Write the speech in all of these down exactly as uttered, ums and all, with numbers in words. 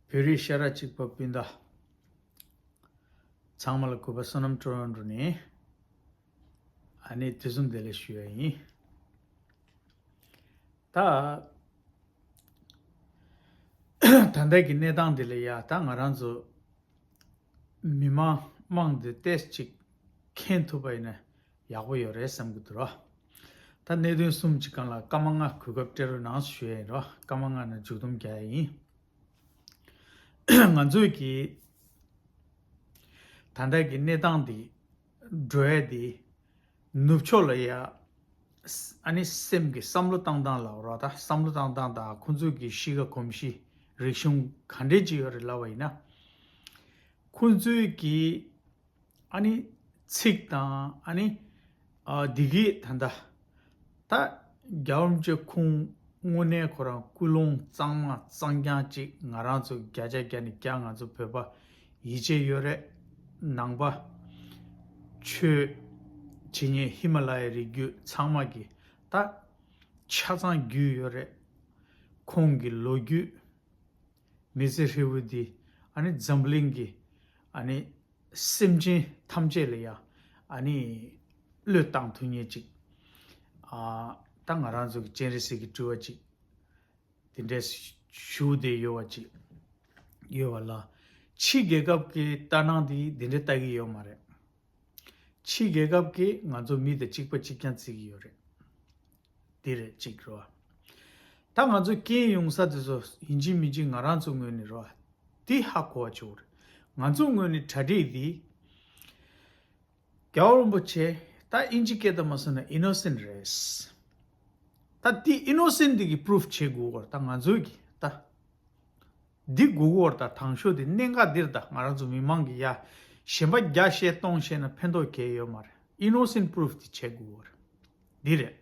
བོད་རིགས་ཤ་ཁྲག་གཅིག་པ་སྤུན་ཟླ་ཚང་མ་ལ་གུས་པ་བསོད་ནམས་སྤྲོ་བའི་འགྲོ་ནས་ཨ་ནི་དུས་གསུམ་བདེ་ལེགས་ཞུ་ཡ་ཡིན། ད་ད་ལྟ་གི་གནས་སྟངས་འདི་ལ་ཡ་ད་ང་རང་ཚོ་མི་མང་དམངས་འདི་ཏོག་ཙམ་ཅིག་མཁྱེན་ཐུབ་པ་ཡིན་ན་ཡག་པོ་ཡོད་རེད་བསམ་གྱི་འདུག་རོ། ད་གནད་དོན་གསུམ་གྱི་སྒང་ལ་སྐར་མ་ལྔ་གོ་སྐབས་སྤྲད་རོགས་གནང་ཞུ་ཡ་ཡིན་རོ། སྐར་མ་ལྔ་ནས་མཇུག་སྡོམ་རྒྱག་ཡ་ཡིན། ང་ཚོས་ཀྱི་ད་ལྟ་གི་གནས་སྟངས་འདི་འགྲོ་ཡ་འདི་ནུབ་ཕྱོགས་ལ་ཡ་ཨ་ནི་སེམས་ཀྱི་བསམ་བློ་བཏང་སྟངས་ལབ་རོགས། ད་བསམ་བློ་བཏང་སྟངས་དང་ཁོང་ཚོས་ཀྱི་གཤིས་ཀ་གོམས་གཤིས་རིག་གཞུང་ག་འདྲས་ཅིག་ཡོད་རེད་ལབ་པ་ཡིན་ན། ཁོང་ཚོས་ཀྱི་ཨ་ནི་ཚིག་དང་ཨ་ནི་ཨ་འདི་གི་ད་ལྟ་ད་རྒྱལ་བ་རིན་པོ་ཆེ་ཁོང་དངོས་གནས་ཁོ་རང་ཀུན་སློང་གཙང་མ་གཙང་རྐྱང་ཅིག་ང་རང་ཚོ་བརྒྱ་ཆ་བརྒྱ་ནས་བརྒྱ་ང་ཚོ་བོད་པ་ཡིད་ཆེས་ཡོད་རེད། ནང་པ་ཆོས་བྱེད་མཁན་ཧི་མ་ལ་ཡའི་རི་རྒྱུད་ཚང་མ་གི་ད་ཆ་ཚང་རྒྱུས་ཡོད་རེད། ཁོང་གི་ལོ་རྒྱུས་མི་ཚེ་ཧྲིལ་བོ་འདི་ཨ་ནི་འཛམ་གླིང་གི་ཨ་ནི་སེམས་ཅན་ཐམས་ཅད་ལ་ཡང་ཨ་ནི་བློས་བཏང་ཐུབ་མཁན་ཅིག་ཨ་ད་ང་རང་ཚོ་གི་སྤྱན་རས་གཟིགས་ཀྱི་སྤྲུལ་བ་ཅིག་དེ་འདྲའི་ཞུ་བསྡད་ཡོད་པ་ཅིག་ཡོད་པ་ལ། ཕྱི་རྒྱལ་ཁབ་ཀྱི་ལྟ་སྣང་དེ་དེ་འདྲའི་ལྟ་གི་ཡོད་མ་རེད། ཕྱི་རྒྱལ་ཁབ་ཀྱིས་ང་ཚོ་མི་དང་གཅིག་པ་གཅིག་རྐྱང་བརྩི་གི་ཡོད་རེད། འདི་རེད་གཅིག་རོ། ད་ང་ཚོ་རྐྱེན་ཡོང་ས་དེ་ཚོ་ཡིན་གཅིག་མིན་གཅིག་ང་རང་ཚོ་ངོས་ནས་རོ། འདི་ཧ་གོ་བ་བྱེད་དགོས་རེད། ང་ཚོ་ངོས་ནས་གྲ་སྒྲིག་འདི་རྒྱལ་བ་རིན་པོ་ཆེ་ད་ཨིན་ཇི་སྐད་དུ་མ་སོང་ན་ཨི་ནོ་སེན་རེད། ད་འདི་ཨི་ནོ་སེན་འདི་གི་པུ་རུབ་བྱེད་དགོས་གོ། ད་ང་ཚོའི་གི་ད་འདི་དགོས་གོ། ད་དང་ཤོས་འདི་གནད་འགག་འདིར་ད་ང་རང་ཚོ་མི་མང་གི་ཡ་གཞན་པ་བརྒྱ་བཤད་སྟོང་བཤད་ན་ཕན་ཐོགས་གལ་ཡོད་མ་རེད། ཨི་ནོ་སེན་པུ་རུབ་འདི་བྱེད་དགོས་གོ། འདི་རེད།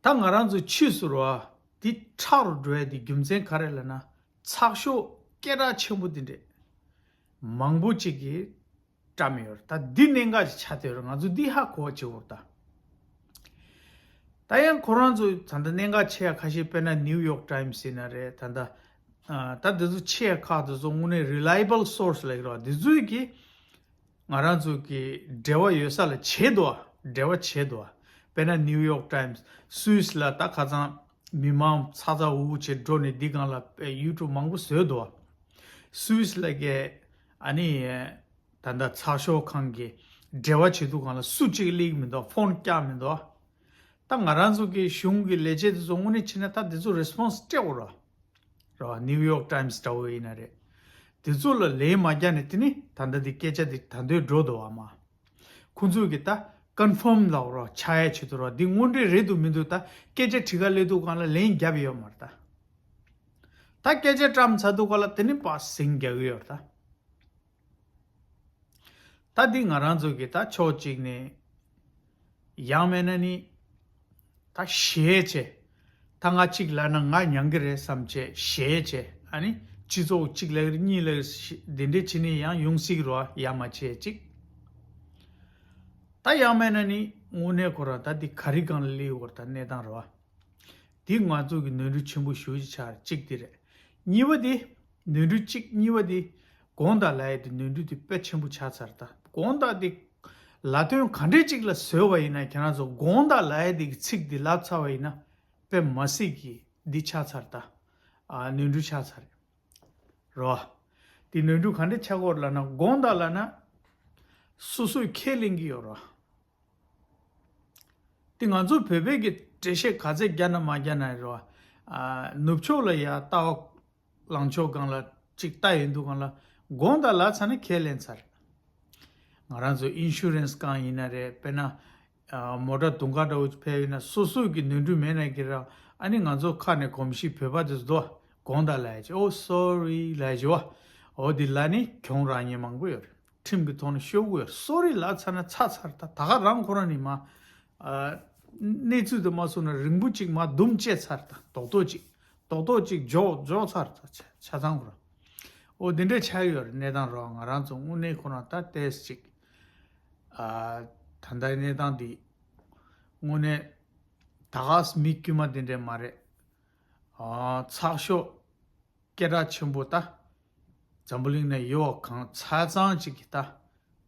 ད་ང་རང་ཚོ་ཕྱིས་སུ་རོ་འདི་ཁྲག་རུ་འགྲོ་ཡ་འདི་རྒྱུ་མཚན་ག་རེ་ལབ་ན་ཚགས་ཤོག་སྐད་གྲགས་ཆེན་པོ་འདི་འདྲས་མང་པོ་ཅིག་གིས་བཀྲམ་ཡོད་རེད། ད་འདི་གནད་འགག་ཅིག་ཆགས་བསྡད་ཡོད་རེད། ང་ཚོ་འདི་ཧ་གོ་བ་བྱེད་དགོས་རེད་ད། ད་ཡང་ཁོ་རང་ཚོ་ད་ལྟ་གནད་འགག་ཆེ་ཡ་ཁ་ཤས་དཔེར་ན་ནིའུ་ཡོག་ཊའིམ་སི་ཡིན་ན་རེད། ད་ལྟ་ཨ་ད་འདི་ཚོ་ཆེ་ཡ་ཁག་འདི་ཚོ་དངོས་གནས་རི་ལ་ཡི་བལ་སོར་སི་ལབ་ཀྱི་རེད་བ། འདི་ཚོས་ཀྱི་ང་རང་ཚོ་གི་འབྲེལ་བ་ཡོད་ས་ལ་བྱེད་དོ། འབྲེལ་བ་བྱེད་དོ། དཔེར་ན་ནིའུ་ཡོག་ཊའིམ་སི་སུད་སི་ལ་ད་ཁ་སང་མི་མང་ཚ་ཚ་འུར་འུར་བྱེད་འགྲོ་ནས་འདི་སྒང་ལ་དཔེ་ཡུ་ཊུབ་མང་པོ་བཟོས་འདུག་སུད་སི་ལ་གས་ཨ་ནི་ད་ལྟ་ཚགས་ཤོག་ཁང་གི་འབྲེལ་བ་བྱེད་དུས་སྒང་ལ་སུ་གཅིག་སླེབས་ཀྱི་མི་འདུག་ཕོན་བཀྱག་མི་འདུག་ད་ང་རང་ཚོ་གི་གཞུང་གི་ལས་བྱེད་དེ་ཚོ་དངོས་གནས་བྱས་ན་ད་དེ་ཚོ་རེ་སི་པོན་སི་སྤྲད་དགོས་ར། ར་བ། ནིའུ་ཡོག་ཊའིམ་སི་འདྲ་བོ་ཡིན་ན་རེད། དེ་ཚོ་ལ་ལན་མ་རྒྱག་ནས་དེ་ནི་ད་ལྟ་འདི་སྐད་ཆ་འདི་ད་འདོད་འགྲོ་འདུག་བ་མ། ཁོང་ཚོས་གི་ད་ཀོན་ཕོམ་ལབ་ར་བ། ཆགས་ཡ་ཆེད་དུ་ར་བ། འདི་དངོས་འབྲེལ་རེད་འདུག་མི་འདུག་ད་སྐད་ཆ་དྲི་ག་སླེབས་དུས་སྒང་ལ་ལན་རྒྱབ་ཡོད་མ་རེད་ད། ད་སྐད་ཆ་བཀྲམ་ཚར་དུས་སྒང་ལ་དེ་ནི་པ་ཟིང་རྒྱག་གི་ཡོད་རེད་ད། ད་འདི་ང་རང་ཚོ་གི་ད་ཕྱོགས་གཅིག་ནས་ཡང་མེད་ན་ནི་ད་ཞེད་བྱས། ད་ང་གཅིག་ལབ་ན་ང་མྱང་གི་རེད་བསམ་བྱས་ཞེད་བྱས། ཨ་ནི་སྤྱི་ཚོགས་གཅིག་ལབ་གི་རེད་གཉིས་ལབ་གི་རེད་འདི་འདྲས་བྱས་ནས་ཡང་ཡོང་སྲིད་ཀྱི་རེད་བ། ཡ་མ་བྱས་གཅིག་ད་ཡང་མེད་ན་ནི་དངོས་གནས་ཁོ་རང་ད་འདི་ག་རེ་སྒང་ལ་སླེབས་ཡོད་གོ་ད་གནས་སྟངས་རེད་བ། འདི་ང་ཚོ་གི་ནོར་འཁྲུལ་ཆེན་པོ་ཞེ་པོ་ཅིག་ཆགས་རེད། གཅིག་འདི་རེད། གཉིས་པ་འདི། ནོར་འཁྲུལ་གཅིག་གཉིས་པ་འདི། དགོངས་དག་ལབ་ཡ་འདི་ནོར་འཁྲུལ་འདི་དཔེ་ཆེན་པོ་ཆགས་ཚར་ད། དགོངས་དག་འདི་ལ་དོན་ག་འདྲས་ཅིག་ལ་བཟོས་པ་ཡིན་ན་ཁྱེད་རང་ཚོ་དགོངས་དག་ལབ་ཡ་འདི་གི་ཚིག་འདི་ལབ་ཚར་བ་ཡིན་ན་དཔེ་མ་སྲིད་ཀྱི་འདི་ཆགས་ཚར་ད། ཨ་ནོར་འཁྲུལ་ཆགས་ཚར་རེད། རོ། འདི་ནོར་འཁྲུལ་ག་འདྲས་ཆགས་ཀྱི་ཡོད་རེད་ལབ་ན་དགོངས་དག་ལབ་ན། སོ་སོས་ཁས་ལེན་གྱི་ཡོད་རོ། དེ་ང་ཚོ་བོད་པའི་གི་འགྲེལ་བཤད་ག་ཚད་རྒྱག་ན་མ་རྒྱག་ན་རོ། ཨ་ནུབ་ཕྱོགས་ལ་ཡ་ལྟ་བ་ལངས་ཕྱོགས་སྒང་ལ་ཅིག་ལྟ་ཡོང་དུས་སྒང་ལ་དགོངས་དག་ལབ་ཚར་ན་ཁས་ལེན་ཚར། ང་རང་ཚོ་ཨིན་ཤུ་རན་སི་སྒང་ཡིན་ན་རེད། དཔེར་ན་ཨ་མོ་ཊ་དུང་དཀར་འདྲ་བོ་ཕེབས་ཡོད་ན་སོ་སོའི་གི་ནོར་འཁྲུལ་མེད་ན་གི་ར། ཨ་ནི་ང་ཚོ་ཁ་ནས་གོམས་གཤིས་བོད་པ་དེ་ཚོ་དགོངས་དག་ལབ་ཡ་ཅིག་ཨོ་སོ་རི་ལབ་ཡ་ཅིག་བ། ཨོ་འདི་ལབ་ནི་གྱོང་རག་མཁན་མང་པོ་ཡོད་རེད། ཁྲིམས་ཀྱི་ཐོག་ནས་ཤོར་གི་ཡོད། སོ་རི་ལབ་ཚར་ན་ཚར་ཚར། ད་ད་ག་རང་ཁོ་རང་ནི་མ་ཨ་གནས་ཚུལ་དུ་མ་སོང་ན་རིང་པོ་ཅིག་མ་དུམ་བཅད་ཚར། ད་རྡོག་རྡོག་ཅིག་རྡོག་རྡོག་ཅིག་འཇོག་འཇོག་ཚར། ད་ཆ་ཆ་ཚང་ཁོ་རང་། ཨོ་འདི་འདྲས་ཆགས་ཡོད་རེད། གནས་སྟངས་རོ། ང་རང་ཚོ་དངོས་གནས་ཁོ་རང་ད་ཏོག་ཙམ་ཅིག་ཨ་ད་ལྟའི་གནས་སྟངས་འདི་དངོས་གནས་ད་ག་མི་དཀྱུས་མ་འདི་འདྲས་མ་རེད། ཨ་ཚགས་ཤོག་སྐད་གྲགས་ཆེན་པོ་ད་འཛམ་བུ་གླིང་ནང་ཡོད་པ་གང་ཆ་ཚང་ཅིག་གི་ད་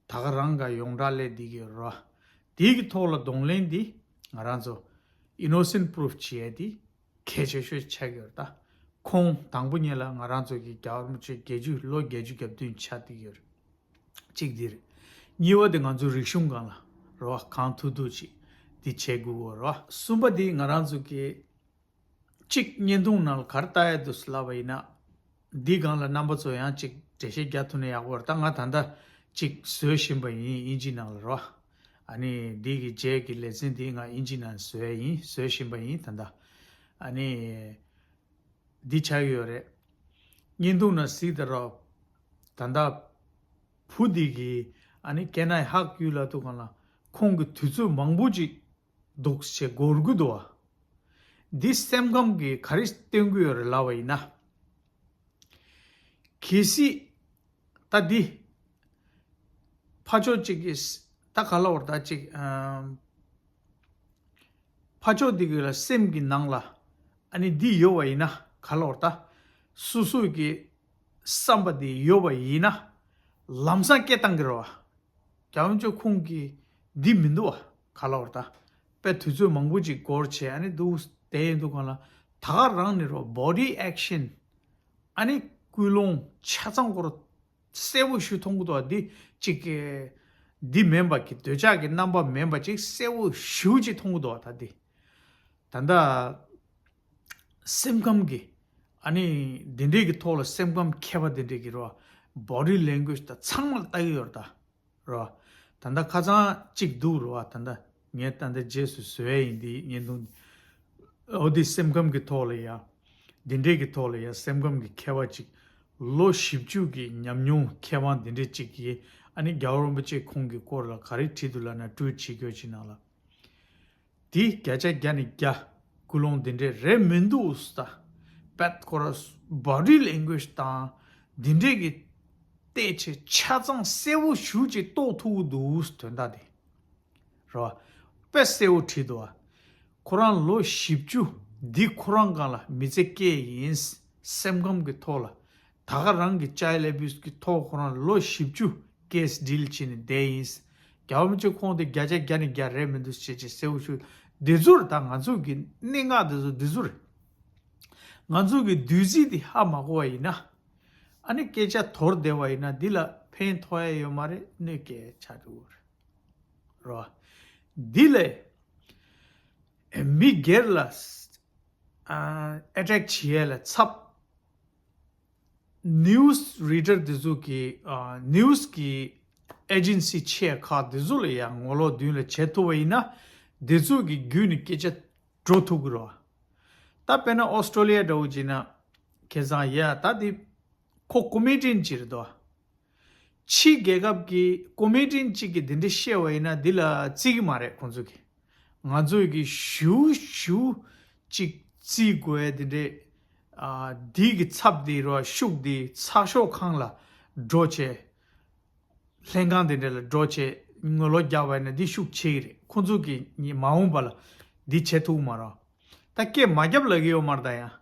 ད་ག་རང་ག་ཡོངས་གྲགས་ལས་འདི་གི་རོ། དེའི་གི་ཐོག་ལ་གདོང་ལེན་འདི་ང་རང་ཚོ་innocent proof་བྱེད་ཡས་འདི་གལ་ཆེ་ཤོས་ཆགས་ཡོད་ད། ཁོང་དང་པོ་ཉིད་ལ་ང་རང་ཚོ་གི་རྒྱལ་བ་རིན་པོ་ཆེ་བརྒྱད་ཅུ་ལོ་བརྒྱད་ཅུ་གྱ་བདུན་ཆགས་བསྡད་ཡོད་རེད། གཅིག་འདི་རེད། གཉིས་པ་དེ་ང་ཚོའི་རིག་གཞུང་སྒང་ལ་རོ་གང་ཐུབ་ཐུབ་ཅིག་འདི་བྱེད་དགོས་གོ་རོ། གསུམ་པ་དེ་ང་རང་ཚོ་གི་གཅིག་བརྙན་ཐུང་ནང་ལ་ག་རེ་ལྟ་ཡ་འདུག་ཟེར་ལབ་པ་ཡིན་ན། འདི་སྒང་ལ་རྣམ་པ་ཚོ་ཡང་གཅིག་འགྲེལ་བཤད་རྒྱག་ཐུབ་ན་ཡག་པོ་རེད། ད་ང་ད་ལྟ་གཅིག་བཟོས་བཞིན་པ་ཡིན་དབྱིན་ཇི་ནང་ལ་རོ། ཨ་ནི་འདི་གི་རྗེས་ཀྱི་ལེ་ཚན་འདི་ང་དབྱིན་ཇི་ནང་བཟོས་ཡིན་བཟོས་བཞིན་པ་ཡིན་ད་ལྟ། ཨ་ནི། འདི་ཆགས་ཡོད་རེད། བརྙན་ཐུང་ནང་གཟིགས་དང་རོ། ད་ལྟ་བུ་འདི་གིས་ཨ་ནི་ཀེ་ན་ཧག་ཡུལ་ལ་ཐུག་གང་ལ་ཁོང་གི་དུས་ཚོད་མང་པོ་ཅིག་འདུག་ཅེས་སྒོར་དགོས་འདུག་བ། འདི་སེམས་ཁམས་ཀྱིས་ག་རེ་སྟོན་གྱི་ཡོད་རེད་ལབ་པ་ཡིན་ན། གལ་སྲིད་ད་འདི་ཕ་ཕྱོགས་གཅིག་གིས་ད་ག་ལ་བར་ད་ཅིག་ཨམ། ཕ་ཕྱོགས་འདི་གི་ལ་སེམས་ཀྱི་ནང་ལ་ཨ་ནི་འདི་ཡོད་པ་ཡིན་ན་ག་ལ་བར་ད་སོ་སོ་གི་བསམ་པ་འདི་ཡོད་པ་ཡིན་ན་ལམ་སང་སྐད་བཏང་གི་རེད་བ། རྒྱལ་བ་རིན་པོ་ཆེ་ཁོང་གིས་འདི་མི་འདུག་བ་ག་ལ་བར་ད། དཔེ་དུས་ཚོད་མང་པོ་ཅིག་འགོར་བྱས་ཨ་ནི་འདུག་བསྡད་ཡིན་འདུག་གང་ལ་ད་ག་རང་ནི་རོ་body action ཨ་ནི་ཀུན་སློང་ཆ་ཚང་སྐོར་གསལ་པོ་ཞུ་མཐོང་གི་འདུག་བ་འདི་གཅིག་གི་འདི་མིན་པ་གི་འདོད་ཆགས་ཀྱི་རྣམ་པ་མིན་པ་ཅིག་གསལ་པོ་ཞུ་ཅིག་མཐོང་གི་འདུག་བ་ད་འདི། ད་ལྟ་སེམས་ཁམས་ཀྱི་ཨ་ནི་འདི་འདྲས་ཀྱི་ཐོག་ལ་སེམས་ཁམས་མཁས་པ་འདི་འདྲས་ཀྱི་རོ་body language་ད་ཚང་མ་ལ་ལྟ་གི་ཡོད་རེད་ད། རོ། ད་ལྟ་ཁ་སང་གཅིག་འདུག་རོ་ད་ལྟ་ངས་ད་ལྟ་རྗེས་སུ་བཟོས་ཡིན་འདི་བརྙན་ཐུང་འདི། འོ་འདི་སེམས་ཁམས་ཀྱི་ཐོག་ལ་ཡ། འདི་འདྲས་ཀྱི་ཐོག་ལ་ཡ་སེམས་ཁམས་ཀྱི་མཁས་པ་གཅིག་ལོ་བཞི་བཅུ་གི་ཉམས་མྱོང་མཁས་དབང་འདི་འདྲས་གཅིག་གིས་ཨ་ནི་རྒྱལ་བ་རིན་པོ་ཆེ་ཁོང་གི་སྐོར་ལ་ག་རེ་བྲིས་འདུག་ལབ་ན་ཊུ་ཝིཊ་བྱེད་དགོས་ཅིག་ནང་ལ། དེ་བརྒྱ་ཆ་བརྒྱ་ནས་བརྒྱ་ཀུན་སློང་འདི་འདྲས་རེད་མི་འདུག་ཟེར། ད་པད་ཁོ་ར་body language་དང་འདི་འདྲས་ཀྱི་བལྟས་བྱས་ཆ་ཚང་གསལ་པོ་ཞེ་ཅིག་རྟོགས་ཐུབ་ཀྱི་འདུག་དོན་དག་དེ་རེད་བ། དཔེ་གསལ་པོ་བྲིས་འདུག་བ། ཁོ་རང་ལོ་བཞི་བཅུ་འདི་ཁོ་རང་སྒང་ལ་མི་ཚེ་སྐྱེལ་ཡིན། སེམས་ཁམས་ཀྱི་ཐོག་ལ་ད་ག་རང་གི་child abuse་གི་ཐོག་ཁོ་རང་ལོ་བཞི་བཅུ་case deal་བྱས་ནས་བསྡད་ཡིན། རྒྱལ་བ་རིན་པོ་ཆེ་ཁོང་དེ་བརྒྱ་ཆ་བརྒྱ་ནས་བརྒྱ་རེད་མི་འདུག་ཅེས་ཅེས་གསལ་པོ་ཞུ། འདི་ཚོར་ད་ང་ཚོ་གི་གནད་འགག་འདི་ཚོ་འདི་ཚོ་རེད། ང་ཚོ་གི་བདུད་རྩི་འདི་ཧ་མ་གོ་བ་ཡིན་ན། ཨ་ནི་སྐད་ཆ་དོར་བསྡད་པ་ཡིན་ན་འདི་ལ་ཕན་ཐོགས་ཡ་ཡོད་མ་རེད། གནོད་སྐྱེལ་ཆགས་འགྲོ་གི་རེད། རོ། འདི་ལས་མི་སྒེར་ལ་ཨ་attack་བྱེད་ཡ་ལ་ཚབ། news reader་འདི་ཚོ་གི་ཨ་news་གི་agency་ཆེ་ཁག་འདི་ཚོ་ལ་ཡང་ངོ་ལོག་མདུན་ལ་བྱེད་ཐུབ་པ་ཡིན་ན་འདི་ཚོ་གི་བརྒྱུད་ནས་སྐད་ཆ་འགྲོ་ཐུབ་ཀྱི་རེད་བ། ད་དཔེར་ན་ཨོ་སི་ཀྲོ་ལི་ཡ་འདྲ་བོ་བྱས་ན་ཁ་སང་ཡ་ད་འདི་ཁོ་comedian་ཅིག་རེད་དོ། ཕྱི་རྒྱལ་ཁབ་ཀྱི་comedian་གཅིག་གིས་འདི་འདྲ་བཤད་པ་ཡིན་ན་འདི་ལ་བརྩི་གི་མ་རེད་ཁོང་ཚོ་གིས། ང་ཚོ་གི་ཞུ་ཞུ་གཅིག་བརྩི་དགོས་འདི་འདྲས། ཨ་འདི་གི་ཚབ་འདི་རོ་ཤུགས་འདི་ཚགས་ཤོག་ཁང་ལ་འགྲོ་བྱས། ལྷན་ཁང་འདི་འདྲས་ལ་འགྲོ་བྱས་ངོ་ལོག་རྒྱག་པ་ཡིན་ན་འདི་ཤུགས་ཆེ་གི་རེད། ཁོང་ཚོ་གི་མ་འོངས་པ་ལ་འདི་བྱེད་ཐུབ་མ་རོ། ད་སྐད་མ་རྒྱབ་ལབ་གི་ཡོད་མ་རེད་ད་ཡང་།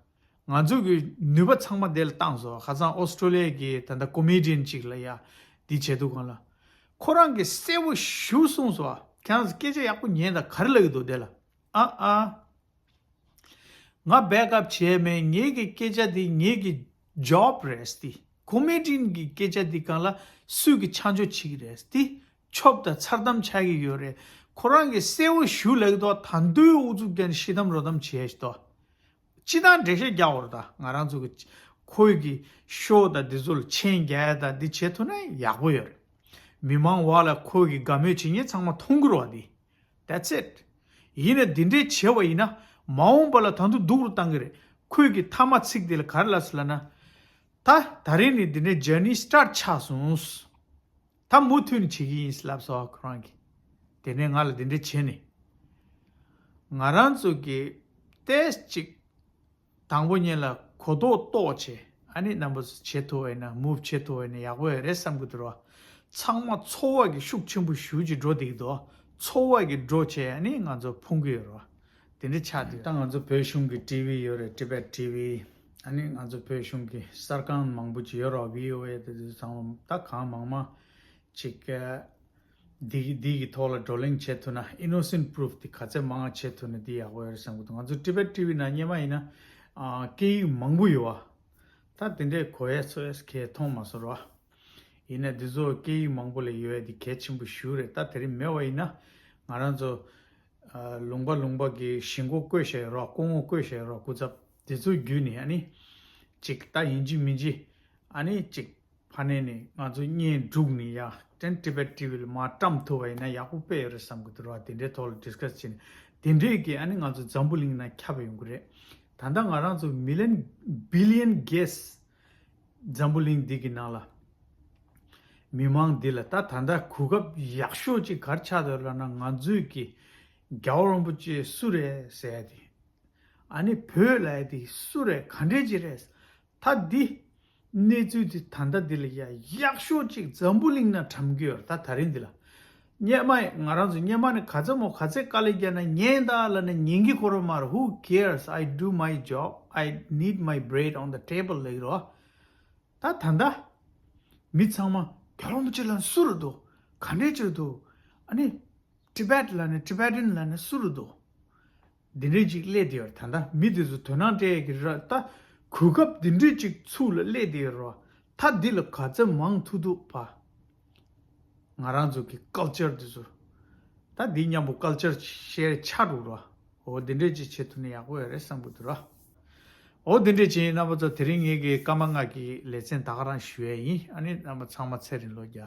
ང་ཚོ་གི་ནུས་པ་ཚང་མ་དེ་ལ་བཏང་སོང་། ཁ་སང་ཨོ་སི་ཀྲོ་ལི་ཡ་གི་ད་ལྟ་comedian་གཅིག་ལ་ཡ་འདི་བྱེད་འདུག་གང་ལ། ཁོ་རང་གིས་གསལ་པོ་ཞུ་གསུངས་སོང་། ཁྱེད་རང་ཚོ་སྐད་ཆ་ཡག་པོ་ཉན་དང་ག་རེ་ལབ་ཀྱི་འདུག་དེ་ལ། ཨ་ཨ། ང་back up་བྱས་མེད། ངེད་ཀྱི་སྐད་ཆ་དེ་ངེད་ཀྱི་job་རེད་དེ། comedian་གི་སྐད་ཆ་དེ་གང་ལ་སུས་ཀྱི་ཆ་འཇོག་བྱེད་ཀྱི་རེད་དེ། ཆོབ་དང་མཚར་གཏམ་ཆགས་ཀྱི་ཡོད་རེད། ཁོ་རང་གིས་གསལ་པོ་ཞུ་ལབ་ཀྱི་འདུག་ད་དུང་ཨུ་ཚུགས་རྒྱག་ནས་ཤི་གཏམ་རོ་གཏམ་བྱས་ཤི་ཏོ། སྤྱི་བཏང་འགྲེལ་བཤད་རྒྱག་འོར་ད་ང་རང་ཚོ་གི་ཁོའི་གི་ཤོ་དང་འདི་ཚོ་ལ་མཆན་རྒྱག་ཡ་དང་འདི་བྱེད་ཐུབ་ན་ཡག་པོ་ཡོད་རེད། མི་མང་བ་ལ་ཁོའི་གི་དགའ་མོས་བྱེད་མཁན་ཚང་མ་མཐོང་གི་རེད་བ་འདི། That's it། ཡིན་ན་འདི་འདྲས་བྱས་པ་ཡིན་ན་མ་འོངས་པ་ལ་ད་དུང་སྡུག་རུ་བཏང་གི་རེད། ཁོས་ཀྱི་མཐའ་མ་ཚིག་འདི་ལ་ག་རེ་ལབ་སོང་ལབ་ན། ད་ད་རིང་ནས་འདི་འདྲའི་journey start་ཆགས་སོང་། ད་མུ་མཐུད་ནས་བྱེད་ཀྱི་ཡིན་ལབ་སོང་ཁོ་རང་གིས། དེ་ནས་ང་ལ་འདི་འདྲས་བྱས་ནས། ང་རང་ཚོ་གི་ཏོག་ཙམ་ཅིག་དང་པོ་ཉིད་ལ་གོ་རྟོགས་རྟོགས་བྱས་ཨ་ནི་རྣམ་པ་ཚོ་བྱེད་ཐུབ་པ་ཡིན་ན་move་བྱེད་ཐུབ་པ་ཡིན་ན་ཡག་པོ་ཡོད་རེད་བསམ་གི་འདུག་རོ། ཚང་མ་ཚོར་བ་གི་ཤུགས་ཆེན་པོ་ཞེ་ཅིག་འགྲོ་བསྡད་ཀྱི་འདུག་ཚོར་བ་གི་འགྲོ་བྱས་ཨ་ནི་ང་ཚོ་ཕུང་གི་ཡོད་རོ། དེ་འདྲ་ཆགས་འདུག་ད་ང་ཚོ་བོད་གཞུང་གི་ཊི་ཝི་ཡོད་རེད། Tibet T V། ཨ་ནི་ང་ཚོ་བོད་གཞུང་གི་གསར་ཁང་མང་པོ་ཅིག་ཡོད་རེད། བྷི་ཨོ་ཨེ་དེ་ཚོ་ཚང་མ་ད་གང་མང་མང་ཅིག་འདི་འདི་གི་ཐོག་ལ་བགྲོ་གླེང་བྱེད་ཐུབ་ན། Innocent Proof དེ་ག་ཚད་མང་བྱེད་ཐུབ་ན་འདི་ཡག་པོ་ཡོད་རེད་བསམ་གི་འདུག་ང་ཚོ་Tibet T V ནང་སྔོན་མ་ཡིན་ན་ཨ་སྐད་ཡིག་མང་པོ་ཡོད་པ། ད་དེ་འདྲའི་གོ་ཡ་ཚོ་ཡ་གས་མཐོང་མ་སོང་ར། ཡིན་ན་འདི་ཚོ་སྐད་ཡིག་མང་པོ་ལ་ཡོད་ཡ་འདི་གལ་ཆེན་པོ་ཞེ་པོ་རེད། ད་དེ་རིང་མེད་པ་ཡིན་ན་ང་རང་ཚོ་ཨ་ལུང་པ་ལུང་པ་གི་གཞིས་འགོ་བསྐོས་བཞག་ཡོད་ར། སྐུ་ངོ་བསྐོས་བཞག་ཡོད་ར། སྐུ་ཚབ་དེ་ཚོ་བརྒྱུད་ནས་ཨ་ནི་ཅིག་ད་ཡིན་གཅིག་མིན་གཅིག་ཨ་ནི་ཅིག་ཕ་ནས་ནས་ང་ཚོ་བརྙན་བསྒྲིགས་ནས་ཡ་དེ་Tibet T V ལ་མར་བཀྲམ་ཐུབ་པ་ཡིན་ན་ཡག་པོ་དཔེ་ཡོད་རེད་བསམ་གི་འདུག་ར། དེ་འདྲའི་ཐོག་ལ་discuss བྱས་ནས་དེ་འདྲའི་གི་ཨ་ནི་ང་ཚོ་འཛམ་བུ་གླིང་ནང་ཁྱབ་ཡོང་གི་རེད། ད་ལྟ་ང་རང་ཚོ་million billion guests འཛམ་བུ་གླིང་འདི་གི་ནང་ལ་མི་མང་འདི་ལ་ད་ད་ལྟ་གོ་སྐབས་ཡག་ཤོས་ཅིག་ག་རེ་ཆགས་འདུག་ལབ་ན། ང་ཚོའི་གི་རྒྱལ་བ་རིན་པོ་ཆེ་སུ་རེད་ཟེར་ཡ་དེ། ཨ་ནི་བོད་ལབ་ཡ་དེ་སུ་རེད། ག་འདྲས་ཅིག་རེད། ད་འདི་གནས་ཚུལ་དེ་ད་ལྟ་འདི་ལ་ཡ་ཡག་ཤོས་ཅིག་འཛམ་བུ་གླིང་ནང་གྲམ་གི་ཡོད་རེད། ད་ད་རིང་འདི་ལ་སྔོན་མ་ང་རང་ཚོ་སྔོན་མ་ནས་ག་ཚོད་མོ་ག་ཚོད་དཀའ་ལས་བརྒྱབ་ན་ཉན་ད་ལབ་ན་ཉན་གི་ཁོ་རང་མ་རེད། Who cares? I do my job. I need my bread on the table ལབ་ཀྱི་རེད་བ། ད་ད་ལྟ་མི་ཚང་མ་རྒྱལ་བ་རིན་པོ་ཆེ་ལབ་ན་སུ་རེད་འདུག་ག་འདྲས་ཅིག་རེད་འདུག་ཨ་ནི་Tibet ལབ་ན་Tibetan ལབ་ན་སུ་རེད་འདུག་འདི་འདྲས་ཅིག་སླེབས་བསྡད་ཡོད་རེད། ད་ལྟ་མི་དེ་ཚོ་དོ་སྣང་སྤྲད་ཀྱི་རེད། ད་གོ་སྐབས་འདི་འདྲས་ཅིག་ཚུར་ལ་སླེབས་བསྡད་ཡོད་རེད་བ། ད་འདི་ལ་ག་ཚོད་མང་ཐུབ་ཐུབ་བ། ང་རང་ཚོ་གི་culture འདི་ཚོ་ད་འདི་མཉམ་པོ་culture share ཆགས་འགྲོ་ར། འོ་འདི་འདྲས་ཅིག་བྱེད་ཐུབ་ན་ཡག་པོ་ཡོད་རེད་བསམ་གི་འདུག་ར། འོ་འདི་འདྲས་ཅིག་ཡིན། རྣམ་པ་ཚོ་དེ་རིང་ངེད་ཀྱི་སྐར་མ་ལྔ་གི་ལེ་ཚན་ད་ག་རང་ཞུ་ཡས་ཡིན། ཨ་ནི་རྣམ་པ་ཚང་མ་ཚེ་རིང་ལོ་བརྒྱ།